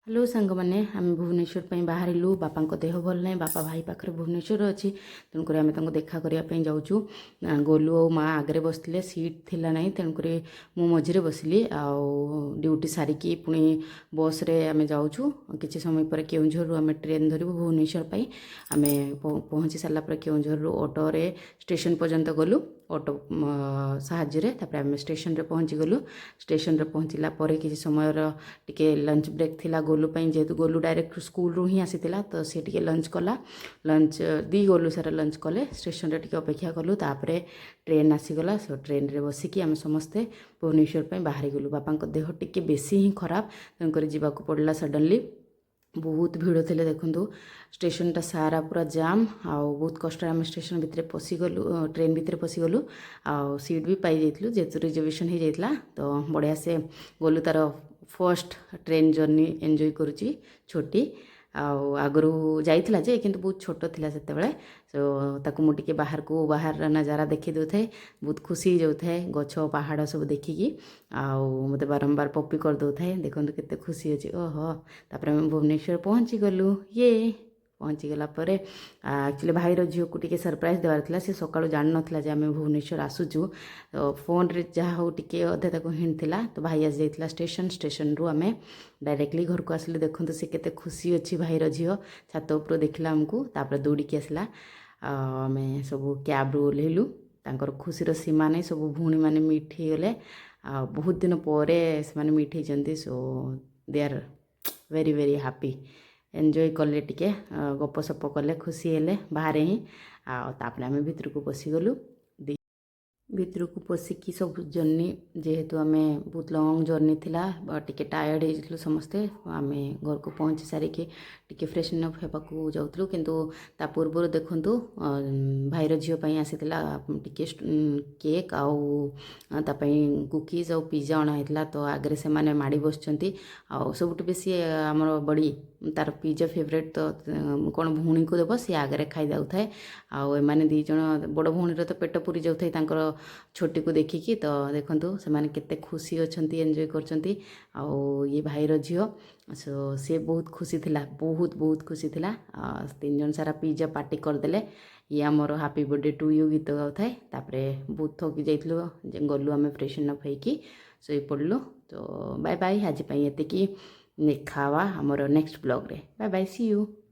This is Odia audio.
ହ୍ୟାଲୋ ସାଙ୍ଗମାନେ, ଆମେ ଭୁବନେଶ୍ୱର ପାଇଁ ବାହାରିଲୁ। ବାପାଙ୍କ ଦେହ ଭଲ ନାହିଁ। ବାପା ଭାଇ ପାଖରେ ଭୁବନେଶ୍ୱର ଅଛି, ତେଣୁକରି ଆମେ ତାଙ୍କୁ ଦେଖା କରିବା ପାଇଁ ଯାଉଛୁ। ଗୋଲୁ ଆଉ ମା ଆଗରେ ବସିଥିଲେ, ସିଟ୍ ଥିଲା ନାହିଁ, ତେଣୁକରି ମୁଁ ମଝିରେ ବସିଲି। ଆଉ ଡ୍ୟୁଟି ସାରିକି ପୁଣି ବସ୍ରେ ଆମେ ଯାଉଛୁ। କିଛି ସମୟ ପରେ କେଉଁଝରରୁ ଆମେ ଟ୍ରେନ୍ ଧରିବୁ ଭୁବନେଶ୍ୱର ପାଇଁ। ଆମେ ପହଞ୍ଚି ସାରିଲା ପରେ କେଉଁଝରରୁ ଅଟୋରେ ଷ୍ଟେସନ ପର୍ଯ୍ୟନ୍ତ ଗଲୁ, ଅଟୋ ସାହାଯ୍ୟରେ। ତାପରେ ଆମେ ଷ୍ଟେସନରେ ପହଞ୍ଚିଗଲୁ। ଷ୍ଟେସନରେ ପହଞ୍ଚିଲା ପରେ କିଛି ସମୟର ଟିକେ ଲଞ୍ଚ ବ୍ରେକ୍ ଥିଲା ଗୋଲୁ ପାଇଁ। ଯେହେତୁ ଗୋଲୁ ଡାଇରେକ୍ଟ ସ୍କୁଲରୁ ହିଁ ଆସିଥିଲା, ତ ସେ ଟିକେ ଲଞ୍ଚ କଲା। ଲଞ୍ଚ ଦି ଗୋଲୁ ସାରା ଲଞ୍ଚ କଲେ। ଷ୍ଟେସନରେ ଟିକେ ଅପେକ୍ଷା କଲୁ। ତାପରେ ଟ୍ରେନ୍ ଆସିଗଲା। ସୋ ଟ୍ରେନ୍ରେ ବସିକି ଆମେ ସମସ୍ତେ ଭୁବନେଶ୍ୱର ପାଇଁ ବାହାରିଗଲୁ। ବାପାଙ୍କ ଦେହ ଟିକେ ବେଶୀ ହିଁ ଖରାପ, ତେଣୁକରି ଯିବାକୁ ପଡ଼ିଲା ସଡ଼ନଲି। ବହୁତ ଭିଡ଼ ଥିଲେ। ଦେଖନ୍ତୁ, ଷ୍ଟେସନଟା ସାରା ପୁରା ଜାମ୍। ଆଉ ବହୁତ କଷ୍ଟରେ ଆମେ ଷ୍ଟେସନ ଭିତରେ ପଶିଗଲୁ, ଟ୍ରେନ୍ ଭିତରେ ପଶିଗଲୁ ଆଉ ସିଟ୍ ବି ପାଇଯାଇଥିଲୁ, ଯେହେତୁ ରିଜର୍ଭେସନ୍ ହେଇଯାଇଥିଲା। ତ ବଢ଼ିଆ ସେ ଗଲୁ। ତାର ଫର୍ଷ୍ଟ ଟ୍ରେନ୍ ଜର୍ଣ୍ଣି ଏନ୍ଜୟ କରୁଛି ଛୋଟି। ଆଉ ଆଗରୁ ଯାଇଥିଲା ଯେ, କିନ୍ତୁ ବହୁତ ଛୋଟ ଥିଲା ସେତେବେଳେ। ସୋ ତାକୁ ମୁଁ ଟିକେ ବାହାରକୁ, ବାହାରର ନଜାରା ଦେଖେଇ ଦେଉଥାଏ। ବହୁତ ଖୁସି ହେଇଯାଉଥାଏ ଗଛ, ପାହାଡ଼ ସବୁ ଦେଖିକି ଆଉ ମୋତେ ବାରମ୍ବାର ପପି କରିଦେଉଥାଏ। ଦେଖନ୍ତୁ କେତେ ଖୁସି ଅଛି। ଓହୋ, ତାପରେ ଆମେ ଭୁବନେଶ୍ୱର ପହଞ୍ଚିଗଲୁ। ଇଏ ପହଞ୍ଚିଗଲା ପରେ ଆକ୍ଚୁଆଲି ଭାଇର ଝିଅକୁ ଟିକେ ସରପ୍ରାଇଜ୍ ଦେବାର ଥିଲା। ସେ ସକାଳୁ ଜାଣିନଥିଲା ଯେ ଆମେ ଭୁବନେଶ୍ୱର ଆସୁଛୁ। ତ ଫୋନ୍ରେ ଯାହା ହଉ ଟିକେ ଅଧେ ତାକୁ ହିଣ୍ଟ ଥିଲା। ତ ଭାଇ ଆସିଯାଇଥିଲା ଷ୍ଟେସନ। ଷ୍ଟେସନରୁ ଆମେ ଡାଇରେକ୍ଟଲି ଘରକୁ ଆସିଲୁ। ଦେଖନ୍ତୁ, ସେ କେତେ ଖୁସି ଅଛି। ଭାଇର ଝିଅ ଛାତ ଉପରୁ ଦେଖିଲା ଆମକୁ, ତାପରେ ଦୌଡ଼ିକି ଆସିଲା। ଆଉ ଆମେ ସବୁ କ୍ୟାବ୍ରୁ ଓହ୍ଲେଇଲୁ। ତାଙ୍କର ଖୁସିର ସୀମା ନାହିଁ। ସବୁ ଭଉଣୀମାନେ ମିଟ୍ ହେଇଗଲେ ଆଉ ବହୁତ ଦିନ ପରେ ସେମାନେ ମିଟ୍ ହେଇଛନ୍ତି। So they are very very happy. Enjoy କଲେ, ଟିକେ ଗପସପ କଲେ, ଖୁସି ହେଲେ ବାହାରେ ହିଁ। ଆଉ ତାପରେ ଆମେ ଭିତରକୁ ପଶିଗଲୁ। ଭିତରକୁ ପଶିକି ସବୁ ଜର୍ଣ୍ଣି, ଯେହେତୁ ଆମେ ବହୁତ ଲଙ୍ଗ୍ ଜର୍ଣ୍ଣି ଥିଲା, ଟିକେ ଟାୟାର୍ଡ଼ ହେଇଯାଇଥିଲୁ ସମସ୍ତେ। ଆମେ ଘରକୁ ପହଞ୍ଚି ସାରିକି ଟିକେ ଫ୍ରେଶନ୍ ଅପ୍ ହେବାକୁ ଯାଉଥିଲୁ, କିନ୍ତୁ ତା ପୂର୍ବରୁ ଦେଖନ୍ତୁ, ଭାଇର ଝିଅ ପାଇଁ ଆସିଥିଲା ଟିକେ କେକ୍ ଆଉ ତା ପାଇଁ କୁକିଜ୍ ଆଉ ପିଜା ଅଣା ହେଇଥିଲା। ତ ଆଗରେ ସେମାନେ ମାଡ଼ି ବସିଛନ୍ତି। ଆଉ ସବୁଠୁ ବେଶୀ ଆମର ବଡ଼ି, ତାର ପିଜା ଫେଭରେଟ୍। ତ କ'ଣ ଭଉଣୀକୁ ଦେବ, ସିଏ ଆଗରେ ଖାଇଯାଉଥାଏ। ଆଉ ଏମାନେ ଦୁଇ ଜଣ ବଡ଼ ଭଉଣୀର ତ ପେଟ ପୁରି ଯାଉଥାଏ ତାଙ୍କର ଛୋଟିକୁ ଦେଖିକି। ତ ଦେଖନ୍ତୁ, ସେମାନେ କେତେ ଖୁସି ଅଛନ୍ତି, ଏନ୍ଜୟ କରୁଛନ୍ତି। ଆଉ ଇଏ ଭାଇର ଝିଅ, ସୋ ସିଏ ବହୁତ ଖୁସି ଥିଲା, ବହୁତ ବହୁତ ଖୁସି ଥିଲା। ତିନି ଜଣ ସାରା ପିଜା ପାର୍ଟି କରିଦେଲେ। ଇଏ ଆମର ହାପି ବର୍ଥଡେ ଟୁ you ଗୀତ ଗାଉଥାଏ। ତାପରେ ବହୁତ ଥକି ଯାଇଥିଲୁ ଯେ, ଗଲୁ ଆମେ ଫ୍ରେଶନ୍ ଅପ୍ ହେଇକି ଶୋଇପଡ଼ିଲୁ। ତ ବାଏ ବାଏ, ଆଜି ପାଇଁ ଏତିକି। ଦେଖା ହେବା ଆମର next ବ୍ଲଗ୍ରେ। Bye bye, see you.